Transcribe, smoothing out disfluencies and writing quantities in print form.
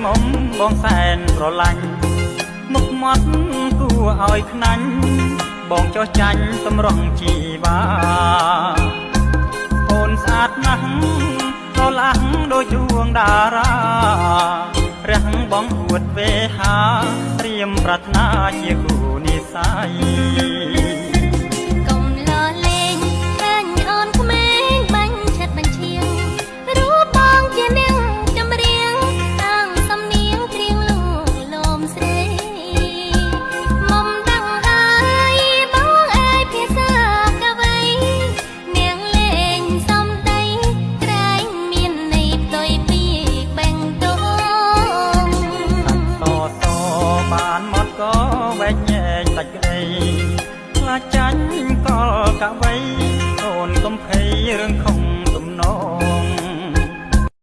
មុំបងសែនប្រឡាញ់មុខមាត់គួរឲ្យខ្នាញ់បងចោះចាញ់តម្រង់ជីវ៉ាអូនស្អាតណាស់ក៏លាស់ដូចដួងតារារះបងអួតវេហាត្រៀមប្រាថ្នាជាគូនិស័យ។